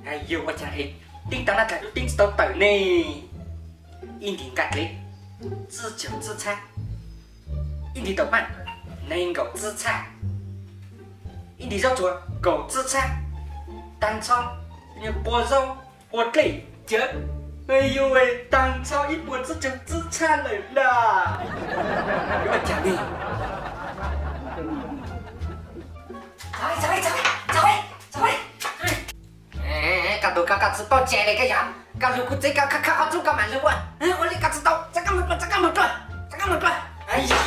Yog ua cas es teeb tag laj kag lub teeb tsis tau tawm ne? Ib ntim nqaj dleb, tsib caug tsib txhab. Ib ntim taum paj, nees nkaum tsib txhab. Ib ntim zaub tsuag, kaum tsib txhab. Tag nrho, pua zaub, pua dlej, cawv. Yog tag nrho ib puas tsib caug tsib txhab lawm las. Yuav ua cas ne? Koj tus koj, koj tsis paub tsev li koj yog? Koj hlub kuv txiv koj khab khab ob txub koj mam hlub ua. Ua li koj tsis tau, txav kab mus dua, txav kab mus dua, txav kab mus dua.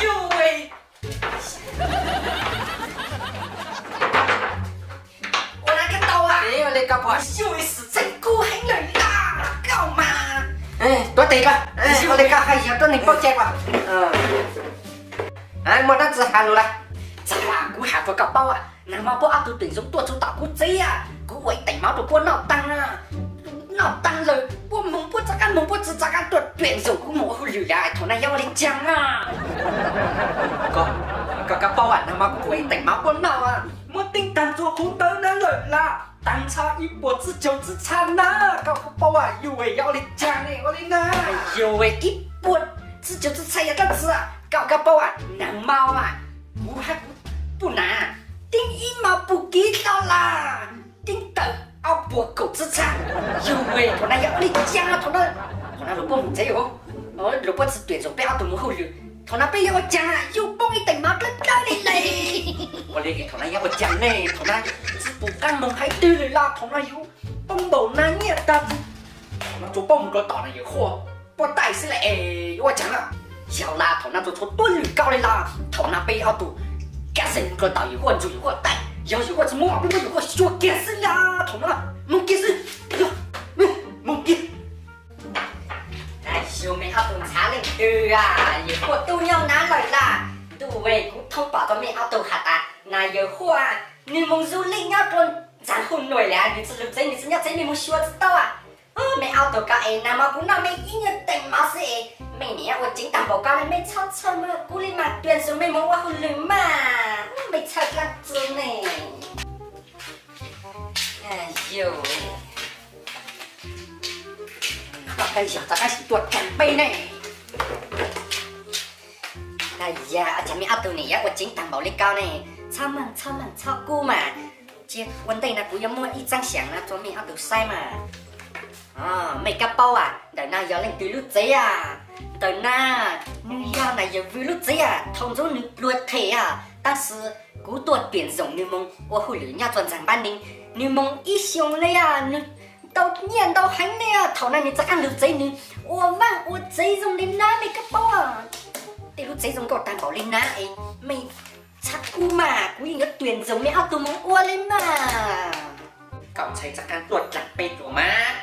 Yog, ua li koj puas? Yog, xwm txheej kub heev lawm las koj mas. Tuav tes koj, ua li koj hais yog tuab neeg paub tsev puas? Muaj dab tsi has lus las? Txav, kuv has rau koj paub, nag hmo puab ob tug tuyển dụng tuaj txug tom kuv tsev, kuv ua ib teem mov rau puab noj taag, noj taag lawm puab moog puab txav kab moog puab tsi txav kab tuaj tuyển dụng kuv moog ua hauj lwm lawm, thaum naj yuav ua li caag na? Koj, koj paub nag hmo kuv ua ib teem mov puab noj, muab teeb taag txhua qhov ntawd na lawm las, taag nrho ib puas tsib caug tsib txhab na. Koj paub yug yuav ua li caag ne, ua li na? Yog ib puas tsib caug tsib txhab yog dlaab tsi? Koj, koj paub nag hmo kuv hab kuv puj nam teeb ib mov puj kiv tas las, teeb tawm ob puas kaum tsib txhab. Yog thaum naj yuav ua li caag? Thaum naj, thaum naj lug puab moog tsev, lug puab tsi tuyển dụng peb ob tug moog hauj lwm, thaum naj peb yuav ua caag? Yug poob ib teem mov dlawb dlawb li lawm. Ua li thaum naj yuav ua caag ne? Thaum naj tsi pum qaab moog haiv twg lawm las, thaum naj yuav poob npaum naj nyiaj tag, thaum naj tsuas poob moog rua tom naj yawm huaj puab taij xwb las es yuav ua caag na? Yog las thaum naj tsuas txhua tuab lwm koj li las, thaum naj peb ob tug kav xeem rua tom yawm huaj nrug yawm huaj taij, yog yawm huaj tsi muab peb muab yawm huaj xyuas kiag xwb las, thaum naj moog kiag xwb, moog kiag. Yug mej ob tug ntxhab leej twg a? Yawm huaj tub nyob nav lawm las. Ntuj, kuv thoob pom tau mej ob tug has tas naj yawm huaj nwg moog du lịch nyob rua ntxaag Hà Nội lawm, nwg tsi lug tsev, nwg tsi nyob tsev, mej moog xyuas tsi tau a. Mej ob tug koj es nag hmo kuv noj mej ib nyuag teem mov xwb es mej niam ua ceev taag npaum ko le, mej txhob txhawj mej, kuv le mas tuyển dụng mej moog ua hauj lwm mas, mej txhawj dlaab tsi ne? Yog, koj yog txog qab sim tuaj dlaag peb ne. Yog ua caag mej ob tug nim yuav ua ceev taag npaum li ko ne? Txhob moog, txhob moog, txhob kub mas. Cia ua ntej no kuv yuav muab ib txaab xyaam no rua mej ob tug saib mas. Mej koj paub a, ntawm no yog leej twg lub tsev a? Ntawm no, nwg yog naj yawm Vwm lub tsev a, thaum ntxuv nwg pluag them a, tab sis kuv tuaj tuyển dụng nwg moog ua hauj lwm nyob rua ntxaag Phan Ninh, nwg moog ib xyoos le a, nwg ntau nyiaj ntau heev le a, thaum no nwg txav qaab lug tsev nwg ua vaaj ua tsev zoo le na, mej koj paub a. Tej lub tsev zoo nkauj taag npaum le na es mej txhob kub mas, kuv yeej yuav tuyển dụng mej ob tug moog ua le mas. Koj ntshai txav qaab tuaj dlaag peb dlua mas.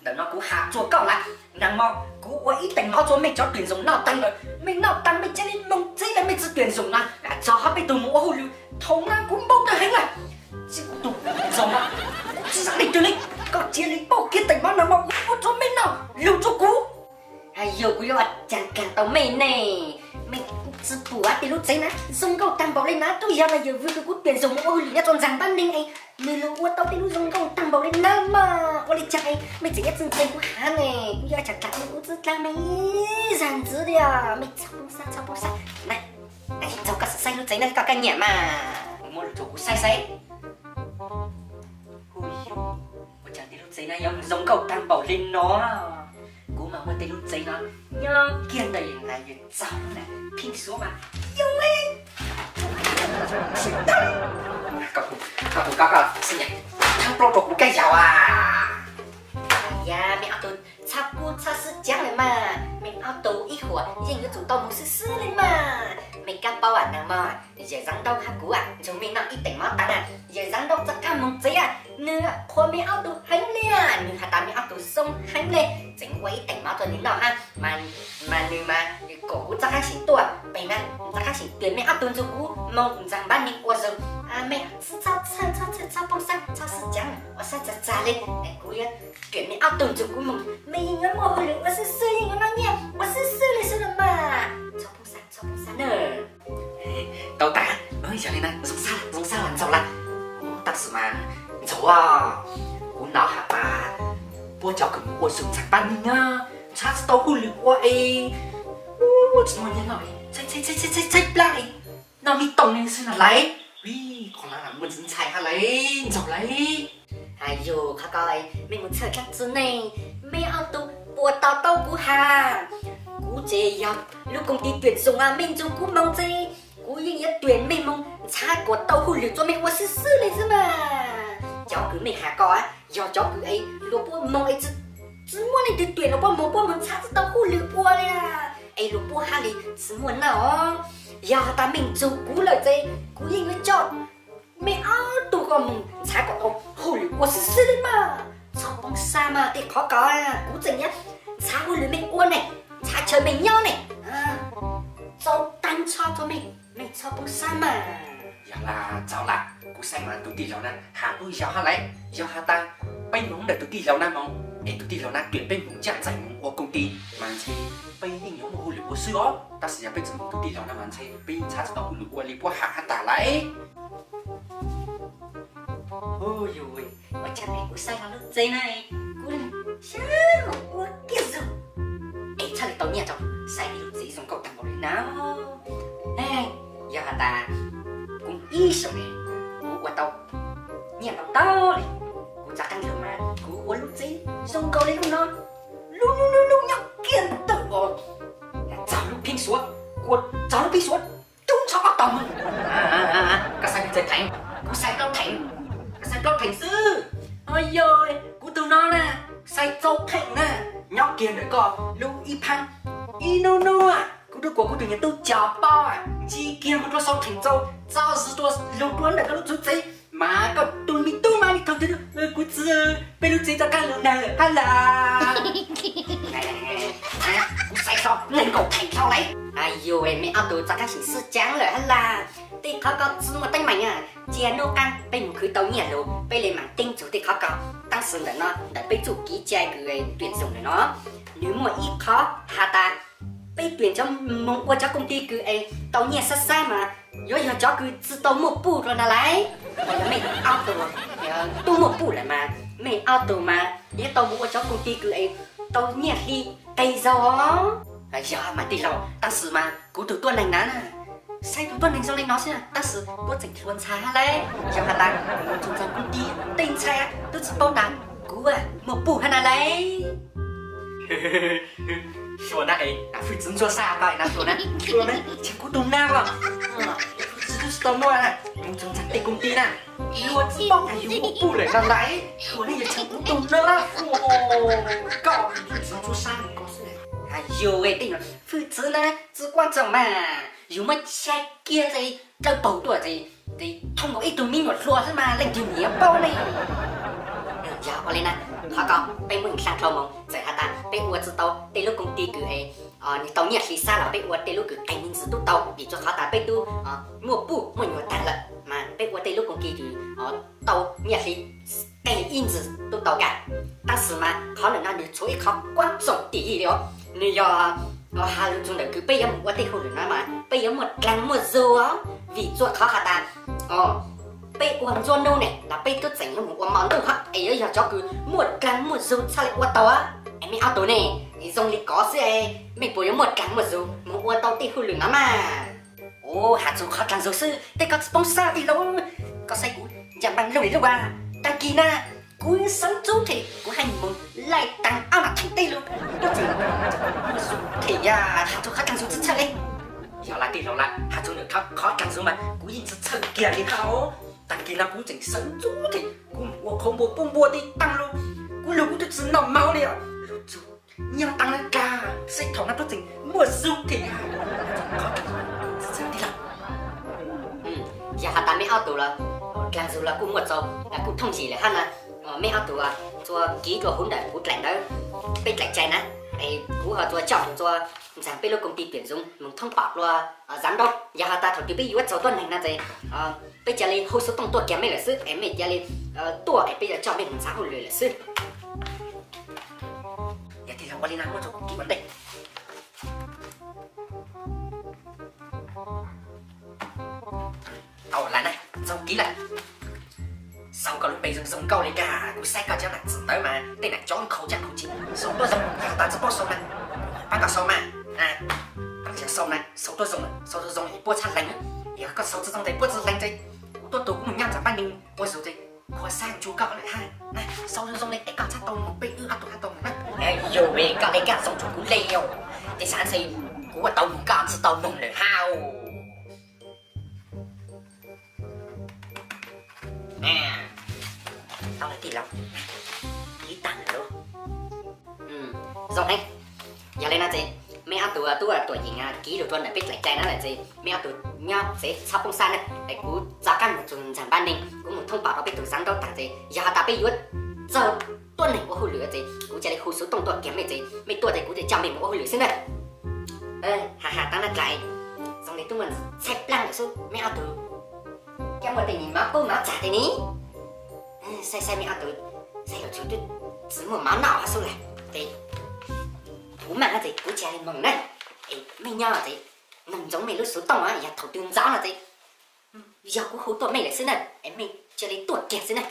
Ntawm no kuv has rua koj lawm, nag hmo kuv ua ib teem mov rua mej cov tuyển dụng noj taag lawm, mej noj taag mej cia li moog tsev lawm, mej tsi tuyển dụng no, txog hov peb tug moog ua hauj lwm, thaum no kuv npau taws heev lawm. Tsi kuv tug txaug no, tsi zaam leej twg le, koj cia li pauj kiag teem mov nag hmo kuv ua rua mej noj lug rua kuv. Yog kuv yuav ua caag dlaag tau mej ne? Mej tsi pum tej lub tsev na zoo nkauj taag npaum le na, tub yog naj yawm Vwm kws kuv tuyển dụng moog ua hauj lwm nyob rua ntxaag Phan Ninh es nwg lug ua tau tej lub zoo nkauj taag npaum le na mas, ua le caag es mej tseem yuav tsi ntseeg kuv hab ne? Kuv yuav ua caag dlaag, kuv tsi dlaag mej zaag ntxiv le, mej txhob poob sab, txhob poob sab na. Txaug koj saib lub tsev na, koj koj nyiam mas, muab lug rua kuv saib saib. Hu yug, ua caag tej lub tsev no yuav zoo nkauj taag npaum le no? Kuv mas muaj tej lub tsev no nyob kiag ntawm naj yawm Txaug na, pheej suav mas yog le. Koj tus koj, koj xwb nyam, thaab plaub rua kuv kab yaum a. Yog mej ob tug txhob kub txhob sib cav lawm mas, mej ob tug ib huam yeej yuav tsum tau moog xwb xwb le mas. Mej kab paub a, nag hmo yawm Zav Ntau hab kuv nrug mej noj ib teem mov taag, yawm Zav Ntau txav qaab moog tsev, nwg qhuas mej ob tug heev le, nwg has tas mej ob tug zoo heev le, tseem ua ib teem mov rua nwg noj hab. Mas nwg mas kom kuv txhob qaab sim tuaj peg na, txhob qaab sim tuyển mej ob tug nrug kuv moog ntxaag Phan Ninh ua zoo. Mej txhob txhawj, txhob txhawj, txhob poob sab, txhob sib cav, ua sab txag txag le. Kuv yuav tuyển mej ob tug nrug kuv moog, mej yeej yuav muaj hauj lwm ua xwb xwb, yeej yuav noj nyiaj ua xwb xwb le mas. Txhob poob sab, txhob poob sab na. Tau tas, yog le na, zoo sab, zoo sab las Ntxaug las. Tab sis mas Ntxaug, kuv nov has tas Cov kws mus ua zug ntxhais pab neeg na, ntshaw tsis tau hauj lwm ua es, tsis muaj nyiaj noj, tshaib tshaib plab es noj me toom ne xwb na laiv. Vim qhov no muaj ntxhais ntxhais ha laiv, ntxaug laiv. Yog qhov ko, mej mus txhawj dlaab tsi ne, mej ob tug puas to taub kuv has. Kuv ces yog lub koom tis tuyển dụng, mej ntsug kuv moog ces kuv yeej yuav tuyển mej moog ntshaw kom tau hauj lwm rua mej ua xwb xwb le xwb mas. Cov kws mej has ko yog cov kws es luag puab moog es tsi muaj leej twg tuyển luag puab moog, puab moog ntshaw tsi tau hauj lwm ua li, es luag puab hab li tsi muaj noj os. Yog has tas mej ntsug kuv lawm ces kuv yeej yuav coj mej ob tug ko moog ntshaw kom tau hauj lwm ua xwb xwb le mas. Txhob poob sab mas, tej qhov ko kuv tseem yuav ntshaw hauj lwm mej ua ne, ntshaw chaw mej nyob ne, txaus taag nrho rua mej, mej txhob poob sab mas. Yog las, txaus las, kuv saib mas tus tij laug na has kuj yog hab laiv. Yog has tas peb moog ntawm tus tij laug na moog, es tus tij laug na tuyển peb moog caj ntxaim moog ua koom tis mas ntshe peb yeej yuav muaj hauj lwm ua xwb os. Tab sis yog peb tsi moog tus tij laug na mas ntshe peb yeej ntshaw tsi tau hauj lwm ua li puab has hab tas laiv. Ua cas kuv saib lub tsev na, kuv xav ua kiag zug es txhaj le tau nyiaj rau, saib lub tsev zoo nkauj taag npaum le na. Yog has tas kuv ib xyoos ne, kuv ua tau nyiaj ntau ntau le, kuv rov qaab lug mas kuv ua lub tsev zoo nkaus le lub no, lub lub lub lub nyob kiag ntawm os, txog lub pheeb suav, kuv txog lub pheeb suav cub ntsho ob tog moog. Koj saib kuv txawj theem, kuv saib plaub theem, koj saib plaub theem xwb. Yog kuv tug no na, saib rau theem na, nyob kiag ntawm koj lub ib phaab. Ib nub nub kuv tub kuas kuv tug niam tub cov poj ntsig kiag moog rua sau theem rau, txaus zug rua lug rua ntawm koj lub txuv tsev. Mas koj tug me tub mas li thaum twg, kuv txiv, peb lub tsev rov qaab lug nawb hab las. Kuv saib tau nees nkaum theem dhau lawm. Yog mej ob tug rov qaab xeem xwb caag lawm hab las. Tej qhov ko tsi muaj teeb meem, cia nub qaab peb moog khwv tau nyiaj lug peb le maam teeb txug tej qhov ko. Tab sis ntawm no ntawm peb txuj kev cai kws tuyển dụng ntawm no, nws muaj ib qhov has tas peb tuyển cov moog ua cov koom tis kws es tau nyiaj sab sab mas yuav yog cov kws tsi tau muaj puj dlua na laiv. Yog mej ob tug tub muaj puj lawm mas mej ob tug mas yuav tau mus ua cov koom tis kws es tau nyiaj hli qis zaug os. Yog mas tij laug, tab sis mas kuv tug tuab neeg na, saib tug tuab neeg zoo le no xwb tab sis puab tseem hluas ntxhais hab laiv. Yog has tas mus txug ntxag koom tis tej ntxhais tub tsi paub tas kuv muaj puj hab na laiv. Hluas na es, fwj txwv ntsuab sab ko na hluas na, hluas na, cia kuv tug na os. Fwj txwv tub tsi tau muaj, mus txug ntxag tej koom tis na, luag tsi paub tas yug muaj puj lawm na laiv. Hluas na yog cia kuv tug na, koj fwj txwv ntsuab sab ko xwb. Yog tej fwj txwv na tsi kuab txoom mas, yug muab tshab kiag ces dlawb paug tuaj ces thooj nkaus ib tug me nyuam hluas xwb mas leej twg niam paub ne. Yog ua li na, qhov ko peb muab dlaag dlhau moog, txawm has tas peb ua tsi tau tej lub koom tis kws es nws tau nyiaj hli sab los peb ua tej lub kws qee ib ntsis tub tau, vim rua qhov tas peb tub muaj puj muaj nyuam taag lawm mas peb ua tej lub koom tis kws tau nyiaj hli qee ib ntsis tub tau kag. Tab sis mas qhov ntawm no nws tshuav ib qhov kuab txoom dim li os, nws yog has lug txug ntawm kws peb yuav mus ua tej hauj lwm no mas peb yuav muaj dlaag muaj zug os, vim rua qhov has tas peb ua ntsuab nub ne los peb tub tseem yuav mus ua mo ntuj hab es yuav yog cov kws muaj dlaag muaj zug txhaj le ua tau. Es mej ob tug ne, zoo li ko xwb es mej puas yuav muaj dlaag muaj zug mus ua tau tej hauj lwm no mas? Ua has txug qhov dlaag zug xwb tej koj tsi poob sab tij laug. Koj saib kuv ncaam npaag lug li lub as, taag kis na kuv sawv ntxuv them kuv haj moog laij taag ob nam theem tej lug, kuv tseem muaj zug them, has txug qhov dlaag zug tsi txhawj le. Yog lawm tij laug lawm, has txug ntawm qhov dlaag zug mas kuv yeej tsi txhawj kiag li hab. Taag kis no kuv tseem sawv ntxuv them kuv mus ua qhov npua pub npua tej taag lug, kuv lug kuv tub tsi noj mov li os. Lug txug nyob taag na kag seb thaum no puab tseem muaj zug them. Qhov dlaag zug tsi txhawj tij laug. Yog has tas mej ob tug los dlaag zug los kuj muaj txaus, kuj thooj yim lawm hab na. Mej ob tug txua kiv dlua huv ntawm kuv dlaim ntawd, peb dlaim cai na. Es kuv ho txua coj mus txua ntxag peb lub koom tis tuyển dụng moog thoob pom dlua giám đốc. Yog has tas thaum twg peb yuav txaus tuab neeg no ces peb ca le hu xov tooj tuaj kiag mej lawm xwb es mej ca le tuaj es peb yuav coj mej mus ntxhab hauj lwm lawm xwb. Yog tij laug ua li no muab txuj kiv ua ntej. Tau lawm na, txuj kiv lawm. Sau koj lub npe zoo zoo nkauj li kag, kuv saib koj cov nam txwv ntawd mas tej nam cov nkhaus caj nkhaus ci. Sau tuaj zoo, yog tas tsis paub sau na, pab koj sau mas. Koj yog sau na, sau tuaj zoo, sau tuaj zoo es puab txhaj lees. Yog koj sau tsis zoo ces puab tsis lees ces kuv tuaj tus kuv mus nyob ntawm pab neeg ua zaum ces khuav xav ntsib koj lawm hab. Sau zoo zoo li es koj txhaj tau mus peb wb ob tug hab tau mus na. Yog koj li koj zoo tshua kuv li os, tej xav ntshe kuv ua tau mus koj tsis tau mus lawm hab. Tau lawm tij laug, ib tag lawm lauj. Zoo heev. Yog li no ces mej ob tug tub Tuam Yim kib lug rua ntawm peb dlaim cai no lawm ces mej ob tug nyob tsev txhob poob sab na, es kuv rov qab mus txug ntxag npab neeg, kuv mus thoob pom rau peb tug Xav Nraub tag ces yog has tas peb yuav txawj tuab neeg ua hauj lwm ces kuv ca le hu Xuv Tooj tuaj kiag mej ces mej tuaj ces kuv ca coj mej mus ua hauj lwm xwb na. Ha ha, tab na dlaim, zoo li tub muaj ntxhais plaab lawm xwb, mej ob tug coj muaj tej nyuas mav qub mav txag tej ni. Saib saib mej ob tug, saib los tsuas twb tsis muaj mov noj xwb lawm ces kuv maj ces kuv ca le moog na. Es mej nyob ces noog ntsoov mej lub Xuv Tooj, yog thaum twg ntxov no ces yog kuv hu tuaj mej lawm xwb na, es mej ca le tuaj kiag xwb na.